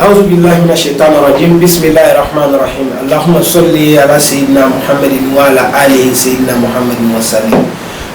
أعوذ بالله من الشيطان الرجيم، بسم الله الرحمن الرحيم، اللهم صل على سيدنا محمد وعلى آله سيدنا محمد وسلم.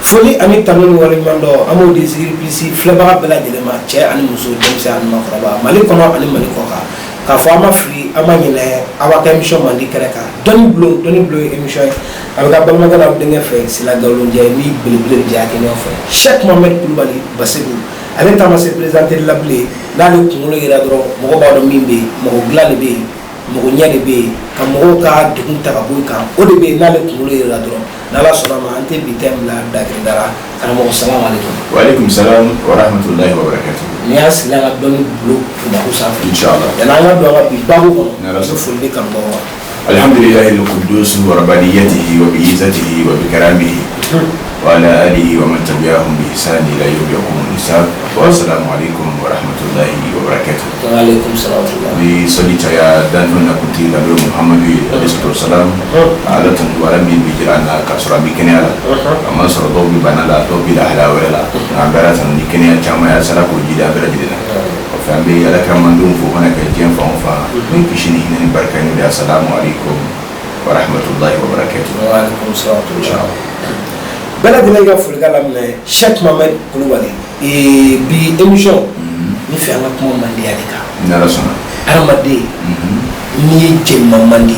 Foli ani tanu ni waleɲuman dɔn, an b'o di Zikiri Plus filɛbaga bɛɛ lajɛlen ma, cɛ ani muso, denmisɛn ani maakɔrɔba, Mali kɔnɔ ani Mali kɔ kan, k'a fɔ an ma fili, an ma ɲinɛ aw ka émission mandi kɛnɛ kan, Dɔnni Bulon. Dɔnni Bulon ye émission ye, a bɛ ka balimakɛ n'aw denkɛ fɛ, Sila Galonjɛ ni belebele bɛ jɛ a kɛ ɲɔgɔn fɛ, Cheikh Mohamed Kulubali Baseku. Ale ta ma se présenter la bilen. N'ale kunkolo yera dɔrɔn, mɔgɔ b'a dɔn min bɛ yen. Mɔgɔ dilan de bɛ yen, mɔgɔ ɲɛ de bɛ yen, ka mɔgɔw ka degun ta ka bɔ i kan, o de bɛ yen. N'ale kunkolo yera dɔrɔn, n'Ala sɔnna ma, an tɛ bi ta in bila dakiridara. Karamɔgɔ, salamu aleykum. Wa aleykum salam wa rahmatulahi wa barakatuh. Ni y'an sigi an ka dɔnni bulon kunbako sanfɛ. Inshallah. Yanni an ka don an ka bi baabu kɔnɔ, N'Ala i bɛ sɔnna. foli di kanubagaw ma. Alhamdulillahi al-Quddus wa rabbaniyatihi wa bi'izzatihi wa bikaramihi wa ala alihi wa man tabi'ahum bi ihsan ila yawmi yaqum al-hisab, wa assalamu alaikum wa rahmatullahi wa barakatuh. Wa aleykum salam wa rahmatulah. Ni sɔli caya danfɛn na kuntigi la, n'o ye Muhammadu ye alayhi salatu wasalam. Ala tanu, Ala min bɛ jira an na k'a sɔrɔ an bɛ kɛnɛya la. A ma sɔrɔ dɔw bɛ bana la, dɔw bɛ lahalaya wɛrɛ la, nka an bɛ Ala tanu ni kɛnɛya caman ye sara k'o jidi an bɛɛ lajɛlen na. Kɔfɛ, an bɛ Ala kira mandenw fo, mana kɛ diɲɛ fan o fan ni kisi ni hinɛ ni barika ye. N'o de ye assalamu alaikum wa rahmatullahi wa barakatuh. Wa aleykum salam wa rahmatulah. Inshallah. Bɛɛ lajɛlen ka folikan laminɛ, Cheikh Mohamed Kulubali. Bi émission n fɛ, an ka kuma mandiya de kan. Ni Ala sɔnna. Hadamaden, n'i ye jɛɲuman man di,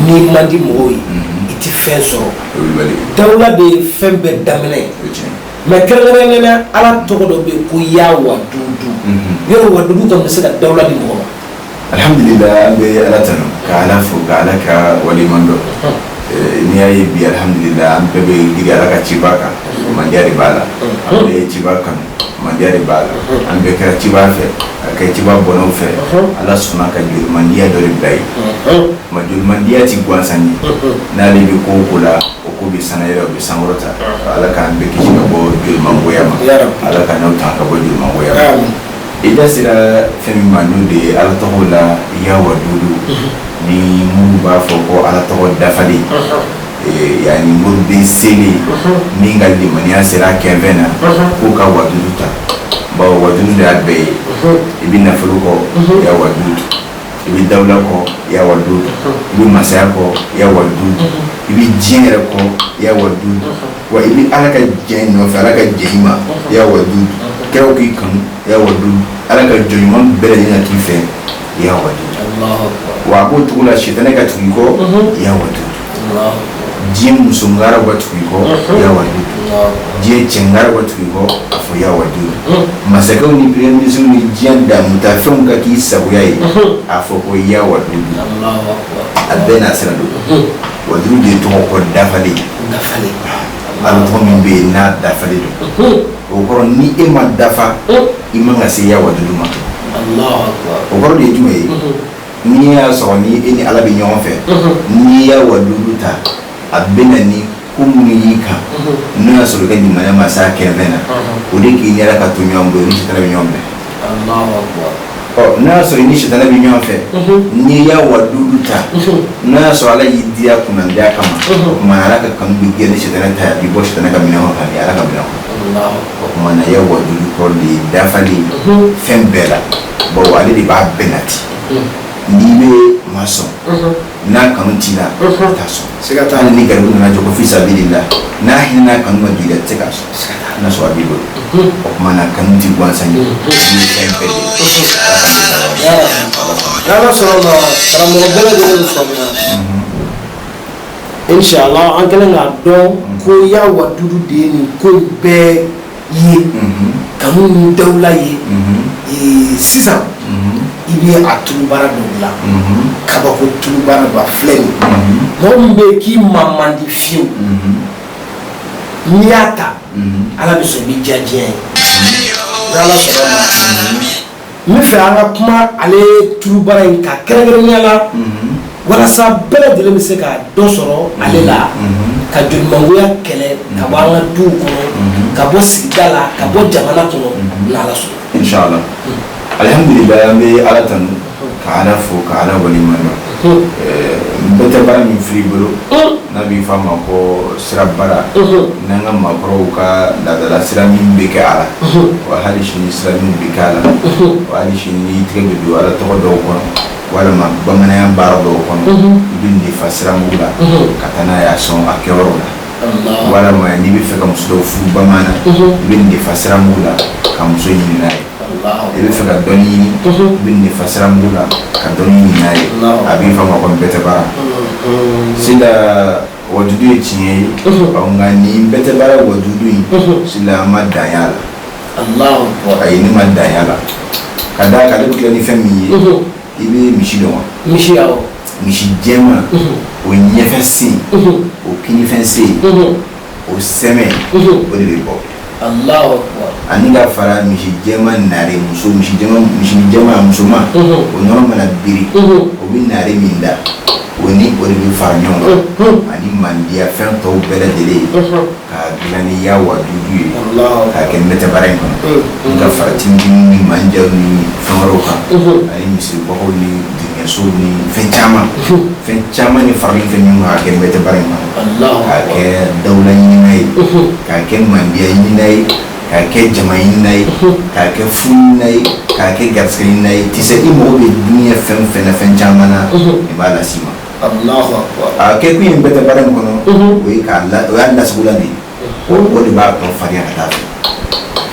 n'i man di mɔgɔw ye, i tɛ fɛn sɔrɔ. O ye wale. Dawula de ye fɛn bɛɛ daminɛ ye. O ye tiɲɛ. Mais kɛrɛnkɛrɛnnenya la, Ala tɔgɔ dɔ bɛ yen ko Ya Wadudu. Yɔrɔ Wadudu kɔni bɛ se ka dawula di mɔgɔ ma? Alhamdulillah, an bɛ Ala tanu, ka Ala fo, ka Ala ka waleɲuman dɔn. N'i y'a ye bi, alhamdulillah, an bɛɛ bɛ giri Ala ka ciba kan, mandiya de b'a la. An bɛɛ ye ciba kanu, mandiya de b'a la. An bɛɛ kɛra ciba fɛ, ka kɛ ciba bɔnnaw fɛ. Ala sɔnna ka joli mandiya dɔ de bila yen. Ma joli mandiya ti gansan ye. N'ale bɛ ko o ko la, o ko bɛ sanayɛlɛ, o bɛ sankɔrɔta. Ala k'an bɛɛ kisi ka bɔ joli mangoya ma. Ya Rabbi. Ala ka n'aw tanga ka bɔ joli mangoya ma. Amin. I da sera fɛn min ma, n'o de ye Ala tɔgɔ la Ya Wadudu, ni minnu b'a fɔ ko Ala tɔgɔ dafalen, yanni moriden selen min ka limaniya sera kɛnfɛn na, k'o ka Wadudu ta, bawo Wadudu de y'a bɛɛ ye. I bɛ nafolo kɔ, Ya Wadudu. I bɛ dawula kɔ, Ya Wadudu. I bɛ masaya kɔ, Ya Wadudu. I bɛ diɲɛ yɛrɛ kɔ, Ya Wadudu. Wa i bɛ Ala ka diɲɛ nɔfɛ, Ala ka jɛ i ma, Ya Wadudu. Kiraw k'i kanu, Ya Wadudu. Ala ka jɔn ɲuman bɛɛ lajɛlen ka k'i fɛ, Ya Wadudu. Allahu akbar. Wa a b'o cogo la, sitanɛ ka tugu i kɔ, Ya Wadudu. Allahu akbar. Diɲɛ musongaraw ka tugu i kɔ, Ya Wadudu. Allahu akbar. Diɲɛ cɛngaraw ka tugu i kɔ, a fɔ Ya Wadudu. Masakɛw ni premier ministre ni diɲɛ damutafɛnw ka k'i sagoya ye, a fɔ ko Ya Wadudu. Allahu akbar. A bɛɛ n'a sira don. Wadudu de ye tɔgɔ kɔ dafalen. Dafalen. Ala tɔgɔ min bɛ yen n'a dafalen don, o kɔrɔ ni e ma dafa, i man ka se Ya Wadudu ma. Allahu akbar. O kɔrɔ de ye jumɛn ye? N'i y'a sɔrɔ ni e ni Ala bɛ ɲɔgɔn fɛ, n'i y'a Wadudu ta, a bɛ na ni ko minnu y'i kan, n'o y'a sɔrɔ i ka limaniya ma s'a kɛnfɛn na, o de k'i ni Ala ka to ɲɔgɔn bolo, ni sitanɛ bɛ ɲɔgɔn minɛ. Allahu akbar. Ɔ, n'a y'a sɔrɔ i ni sitanɛ bɛ ɲɔgɔn fɛ, n'i y'a Wadudu ta, n'a y'a sɔrɔ Ala y'i diya kunnandiya kama, o tuma Ala ka kanu bɛ gɛn ni sitanɛ ta ye, a b'i bɔ sitanɛ ka minɛn kɔnɔ ka di Ala ka minɛn kɔnɔ. Allahu O tuma na, Ya Wadudu kɔrɔ de ye dafalen fɛn bɛɛ la, bawo ale de b'a bɛɛ nati. N'i bɛ ma sɔn, n'a kanu t'i la, i t'a sɔn. Siga t'a la. Hali ni garibu nana jɔ ko fisabilila, n'a hinɛ n'a kanu ma don i la, i tɛ se k'a sɔn. Siga t'a la. N'a sɔrɔ a b'i bolo, o tuma na kanu ti gansan ye, i ye fɛn bɛɛ de ye. Ya Rabbi. N'Ala sɔnna ma, karamɔgɔ, bɛɛ lajɛlen bɛ faamuya inshallah. An kɛlen k'a dɔn ko Ya Wadudu de ye nin ko in bɛɛ ye, kanu ni dawula ye. Sisan i bɛ a tulubaara dɔ dilan, kabako tulubaara dɔ, a filɛ nin ye. Mɔgɔ min bɛ yen k'i ma man di fiyewu, n'i y'a ta, Ala bɛ sɔn i bɛ diya diɲɛ ye, n'Ala sɔnna ma. N bɛ fɛ an ka kuma ale tulubaara in kan kɛrɛnkɛrɛnnenya la, walasa bɛɛ lajɛlen bɛ se ka dɔ sɔrɔ ale la, ka jolimangoya kɛlɛ ka bɔ an ka duw kɔnɔ, ka bɔ sigida la, ka bɔ jamana kɔnɔ, n'Ala sɔnna. Inshallah, alhamdulillah, an bɛ Ala tanu, ka Ala fo, ka Ala waleɲuman dɔn. N bɛɛ tɛ baara min fili i bolo. N'a bɛ f'a ma ko sirabara, n'an ka maakɔrɔw ka laadala sira min bɛ kɛ a la, wa hali sini sira min bɛ kɛ a la, wa hali sini n'i tɛgɛ bɛ don ala tɔgɔ dɔw kɔnɔ walima bamananya baara dɔw kɔnɔ, i bɛ nin fa siramugu la ka taa n'a ye a sɔn a kɛyɔrɔ la, walima n'i bɛ fɛ ka muso dɔw furu bamanan, i bɛ nin fa siramugu la ka muso ɲini n'a ye. I bɛ fɛ ka dɔnni ɲini, i bɛ nin fa siramugu la ka dɔnni ɲini n'a ye. A bɛ f'a ma ko nbɛtɛbara. Sila wadudu ye tiɲɛ ye, nka nin nbɛtɛbara wadudu in, sila an ma dan y'a la. Ayi, ne ma dan y'a la, ka d'a kan ale bɛ tila ni fɛn min ye, i bɛ misi dɔn wa? Misi, awɔ. Misi jɛman, o ɲɛfɛ sen, o kinifɛn sen, o sɛmɛ, o de bɛ bɔ. Allahu akbar. Ani ka fara misi jɛman nare, muso misi jɛman, misi jɛman musoman, o nɔnɔ mana biri, o bɛ nare min da, o ni o de bɛ fara ɲɔgɔn kan ani mandiya fɛn tɔw bɛɛ lajɛlen k'a dilan ni ya wadudu ye, k'a kɛ nbɛtɛbara in kɔnɔ, ni ka fara tintin ni manjaw ni fɛn wɛrɛw kan, ani misiribɔgɔw ni dingɛsow ni fɛn caman, fɛn caman ni faralen fɛn ɲɔgɔn kan k'a kɛ nbɛtɛbara in kɔnɔ, k'a kɛ dawula ɲinina ye, k'a kɛ mandiya ɲinina ye, k'a kɛ jama ɲinina ye, k'a kɛ furu ɲinina ye, k'a kɛ garisɛgɛ ɲinina ye. Tisɛ i mago bɛ diɲɛ fɛn o fɛn na, fɛn caman na, i b'a las'i ma. Allahu akbar. A kɛ kun ye nbɛtɛbara in kɔnɔ, o ye k'a la, o y'a lasagola de ye, o de b'a tɔ farinya ka taa fɛ.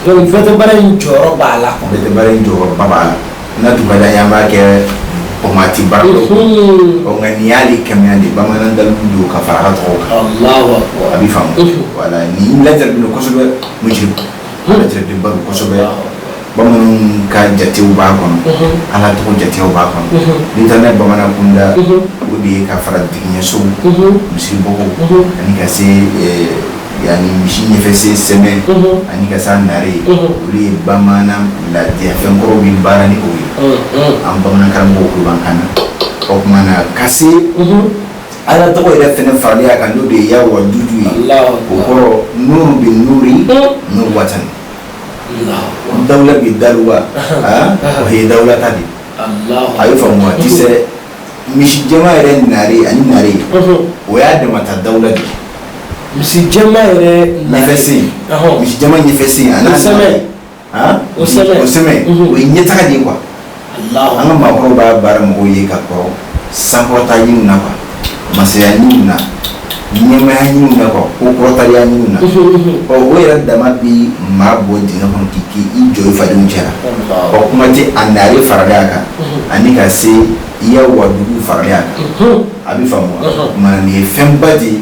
Donc nbɛtɛbara in jɔyɔrɔ b'a la quoi. Nbɛtɛbara in jɔyɔrɔba b'a la. N'a tun ka d'an ye, an b'a kɛ pɔmati baara dɔw ɔ, nka nin y'ale kɛmɛya de, bamanan dalilu don ka fara a ka tɔgɔw kan. Allahu akbar. A b'i faamu, wala nin lajarabi don kosɛbɛ, mujiri lajarabiba don kosɛbɛ. Bamananw ka jatew b'a kɔnɔ, ala tɔgɔ jatew b'a kɔnɔ. N'i taara n'a ye bamanan kunda, o de ye ka fara digiɲɛsow, misiribɔgɔw, ani ka se yanni misi ɲɛfɛ se sɛmɛ, ani ka se a nare, olu ye bamanan ladiya fɛn kɔrɔw bɛ baara ni o ye. An bamanan karamɔgɔw tulo b'an kan na. O tuma na ka se ala tɔgɔ yɛrɛ fɛnɛ faralen a kan, n'o de ye ya wadudu ye. O kɔrɔ nuru bi nuri nuru watani, dawula bi daluwa, o ye dawula ta de. A ye faamu wa? Tisɛ misi jɛman yɛrɛ nare ani nare, o y'a damata dawula de. Misi jɛman yɛrɛ ɲɛfɛ sen, misi jɛman ɲɛfɛ sen a n'a sɛmɛ. O sɛmɛ, o sɛmɛ, o ye ɲɛtaga de ye quoi. An ka maakɔrɔw b'a baara mɔgɔw ye ka kɔrɔ sankɔrɔta ɲiniw na quoi, masaya ɲiniw na, ɲɛmaya ɲiniw na quoi, ko kɔrɔtaliya ɲiniw na. Ɔ, o yɛrɛ dama bi maa bɔ dingɛ kɔnɔ k'i i jɔ i fadenw cɛ la. Ɔ, kuma tɛ a nare faralen a kan, ani ka se i ya wadugu faralen a kan. A bɛ faamu wa? Kuma nin ye fɛnba de ye.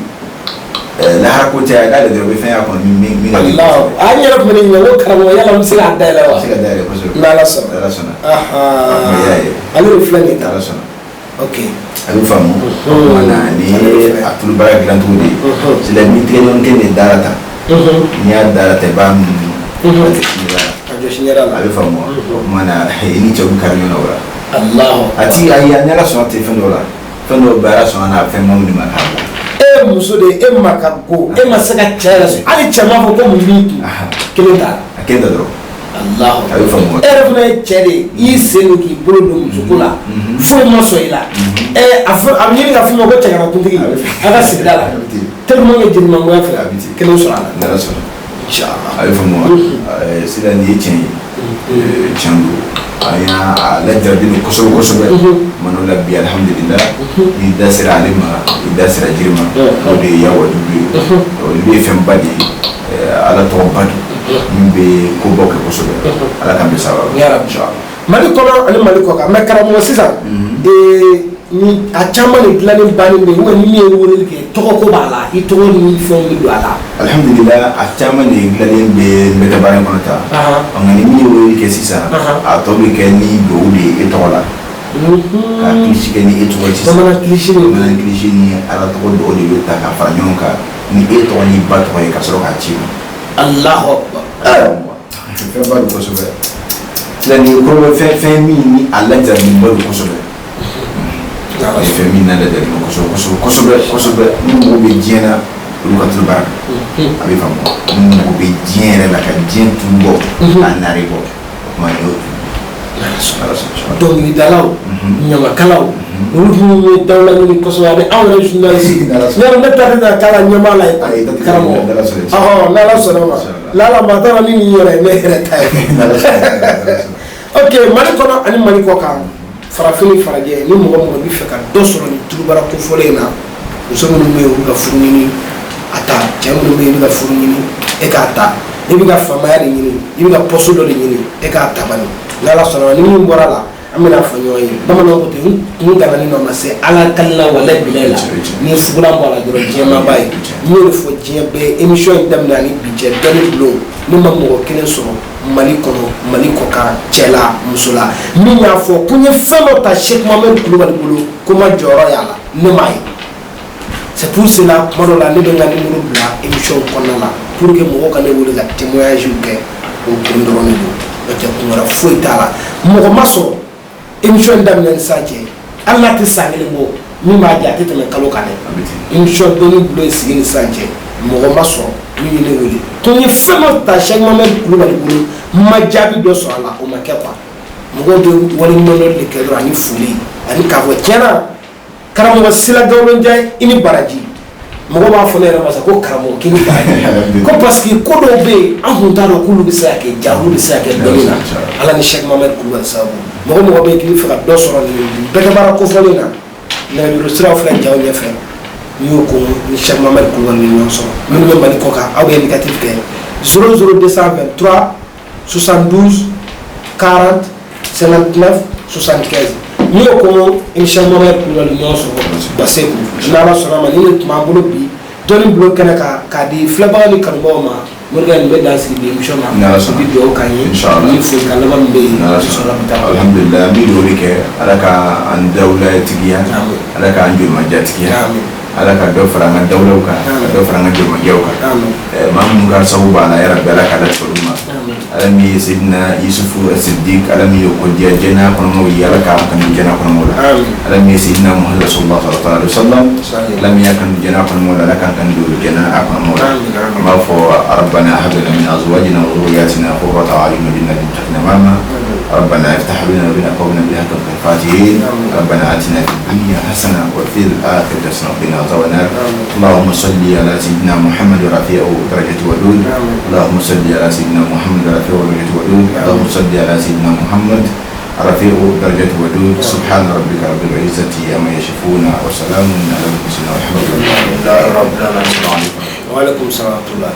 Lahara ko tɛ, a d'ale dɔrɔn, i bɛ fɛn y'a kɔnɔ min ka girin. An yɛrɛ tun bɛ ne ɲininka ko karamɔgɔ, yala n bɛ se k'a dayɛlɛ wa? A bɛ se ka dayɛlɛ kosɛbɛ. N'Ala sɔnna. N'Ala sɔnna. Ale de filɛ nin ye tan. N'Ala sɔnna. Ok. A bɛ faamu. O tuma na nin ye a tulu baara dilancogo de ye. Sisan ni tigɛɲɔgɔn kelen de dara tan, n'i y'a dara tan, i b'a munumunu ka jɔ siɲɛda la. Ka jɔ siɲɛda la. A bɛ faamu wa? O tuma na i ni cɛw bɛ kari ɲɔgɔn na o la. Alahu. A ti, ayi, ni Ala sɔnna tɛ fɛn dɔw la. Fɛn dɔw bɛ, Ala sɔnna n'a fɛn ma de ma k'a bila. E muso de, e ma ka go, e ma se ka cɛ yɛrɛ sɔrɔ, hali cɛ m'a fɔ ko mun b'i kun, kelen t'a la. A kelen ta dɔrɔn. Alahu. A bɛ faamu wa? E yɛrɛ fana ye cɛ de ye, i y'i sen don k'i bolo don musoko la, foyi ma sɔn i la. Ɛ, a fɔ a bɛ ɲini ka f'i ma ko cɛganakuntigi a ka sigida la, tellement que jelimangoya fɛ, kelen sɔrɔ a la. N'Ala sɔnna. Inchallah. A bɛ faamu wa? Sisan nin ye tiɲɛ ye, tiɲɛ don, an y'a lajarabi don kosɛbɛ kosɛbɛ. Mana la bi, alhamdulillah, n'i da sera ale ma, i da sera jiri ma, o de ye ya wadudu ye. Olu ye fɛnba de ye, ala tɔgɔba don min bɛ kobaw kɛ kosɛbɛ. Ala k'an bɛ sababa. Ya Rabbi. Mali kɔnɔ ani Mali kɔ kan, mais karamɔgɔ, sisan ni a caman de dilannen bannen bɛ yen, ou ni min ye weleli kɛ, tɔgɔ ko b'a la, i tɔgɔ ni fɛnw bɛ don a la? Alhamdulillah, a caman de dilannen bɛ n bɛ baara in kɔnɔ tan. Nka ni min ye weleli kɛ sisan, a tɔ bɛ kɛ ni duwawu de ye e tɔgɔ la, ka kilisi kɛ ni e tɔgɔ ye sisan. Bamanan kilisi ni Bamanan kilisi ni ala tɔgɔ duwawu de bɛ ta ka fara ɲɔgɔn kan ni e tɔgɔ ni ba tɔgɔ ye, ka sɔrɔ k'a ci ma. Allahu akbar. Fɛnba don kosɛbɛ. Sisan nin ye kɔrɔbɔ fɛn, fɛn min ni a lajarabilenba don kosɛbɛ. A ye fɛn min n'a lajarabilen kosɛbɛ kosɛbɛ kosɛbɛ kosɛbɛ. Ni mɔgɔ bɛ diɲɛ na, olu ka tulu baara a bɛ faamu. Ni mɔgɔ bɛ diɲɛ yɛrɛ la, ka diɲɛ tulu bɔ, k'a nare bɔ, o tuma nin y'o tulu. Ala sɔnna. Dɔnkilidalaw, ɲamakalaw, olu minnu ye dawula ɲini kosɛbɛ, ani anw yɛrɛ journaliste. N'Ala sɔnna. Ne yɛrɛ, ne ta tɛ taa k'a la ɲɛmaa la ye. Ayi, i ta tɛ karamɔgɔ. n'Ala sɔnna. Ɔhɔ, n'Ala sɔnna ma. Inshallah. N'Ala maa t'a dɔn ni nin yɛrɛ ye ne yɛrɛ ta ye. N'Ala sɔnna, n'Ala sɔnna. Ok, Mali kɔnɔ ani Mali kɔ kan, farafin ni farajɛ, ni mɔgɔ mɔgɔ bɛ fɛ ka dɔ sɔrɔ nin turubara kofɔlen in na, muso minnu bɛ yen, olu ka furu ɲini, a ta. Cɛ minnu bɛ yen, i bɛ ka furu ɲini, e k'a ta. I bɛ ka faamaya de ɲini, i bɛ ka poste dɔ de ɲini, e k'a ta bani. N'Ala sɔnna ma, ni min bɔra la, an bɛna fɔ ɲɔgɔn ye. Bamananw ko ten, n kun gananen don a ma se Ala kalila walayi bilayi la. Ni ye fugulan bɔ a la dɔrɔn, diɲɛ ma ba ye. N y'o de fɔ diɲɛ bɛɛ, émission in daminɛ ani bi cɛ, dɔnni bulon, ne ma mɔgɔ kelen sɔrɔ Mali kɔnɔ, Mali kɔ kan, cɛ la, muso la, min y'a fɔ ko n ye fɛn dɔ ta Cheikh Mohamed Kulubali bolo ko n ma jɔyɔrɔ y'a la. Ne m'a ye. C'est pour cela, kuma dɔ la, ne bɛ n ka numéro bila émission kɔnɔna la pour que mɔgɔw ka ne wele ka témoignage kɛ. O kun dɔrɔn de don, n'o tɛ kun wɛrɛ foyi t'a la. Mɔgɔ ma sɔrɔ émission in daminɛ ni sisan cɛ, hali n'a tɛ san kelen bɔ, min b'a jɛ, a tɛ tɛmɛ kalo kan dɛ. A bɛ ten. Émission dɔnni bulon in sigi ni sisan cɛ, mɔgɔ ma sɔrɔ min ye ne wele ko n ye fɛn dɔ ta Cheikh Mohamed Kulubali bolo, n ma jaabi dɔ sɔrɔ a la. O ma kɛ quoi. Mɔgɔw bɛ waleɲumandɔn de kɛ dɔrɔn, ani foli, ani k'a fɔ tiɲɛna, karamɔgɔ Sila Gawulonjɛ, i ni baraji. Mɔgɔ b'a fɔ ne yɛrɛ ma sa ko karamɔgɔ, k'i ni baraji, ko parce que ko dɔw bɛ yen, an kun t'a dɔn k'olu bɛ se ka kɛ, ja olu bɛ se ka kɛ dɔnni na. Ala ni Cheikh Mohamed Kulubali sababu. Mɔgɔ mɔgɔ bɛ yen k'i bɛ fɛ ka dɔ sɔrɔ nin bɛɛ kɛ baara kofɔlen na, nɛgɛjuru siraw filɛ jaw ɲɛfɛ. N'i y'o ko ni Cheikh Mohamed Kulubali ni ɲɔgɔn sɔrɔ, minnu bɛ Mali kɔ kan, aw bɛ indicatif kɛ 00223 72 40 59 75. N'i y'o ko i ni Cheikh Mohamed Kulubali ɲɔgɔn sɔrɔ Baseku. N'Ala sɔnna ma, ni nin tun b'an bolo bi dɔnni bulon kɛnɛ kan k'a di filɛbaga ni kanubagaw ma. Morikɛ, nin bɛ dan sigi bi émission na. N'Ala sɔnna. I bɛ dugawu k'an ye. Inshallah. Ni folikan laban min bɛ yen, N'Ala i sɔrɔ sɔnna. bɛ taa. Alhamdulillah, an bɛ dugawu de kɛ, Ala ka an dawula tigiya. Amin. Ala k'an jolimanjatigiya. Amin. Ala ka dɔ fara an ka dawulaw kan, ka Amin. dɔ fara an ka jolimanjaw kan. Amin. Maa minnu ka sababu b'a la, yarabi Ala ka latigɛ olu ma. Amin. Ala min ye Seydina Yusufu Sidik, Ala min ye o diya jɛnɛ kɔnɔmaw ye, Ala k'an kanu jɛnɛ kɔnɔmaw la. Amin. Ala min ye Seydina Muhammad sallallahu alaihi wa sallam, Salli. Ala min y'a kanu jɛnɛ kɔnɔmaw la, Ala k'an kanu don jɛnɛ a kɔnɔmaw la. Amin, amin. An b'a fɔ rabbana hab lana min azwajina wa dhurriyyatina qurrata a'yun waj'alna lil muttaqina imama. ربنا افتح بيننا وبين قومنا بالحق الفاتحين. آمين. ربنا اتنا في الدنيا حسنه وفي الاخره حسنه وقنا عذاب النار. آمين. اللهم صل على سيدنا محمد رفيع درجة ودود. آمين. اللهم صل على سيدنا محمد رفيع درجة ودود. اللهم صل على سيدنا محمد رفيع درجة ودود. سبحان ربك رب العزة عما يصفون وسلام على المرسلين والحمد لله رب العالمين. السلام عليكم. وعليكم السلام ورحمة الله.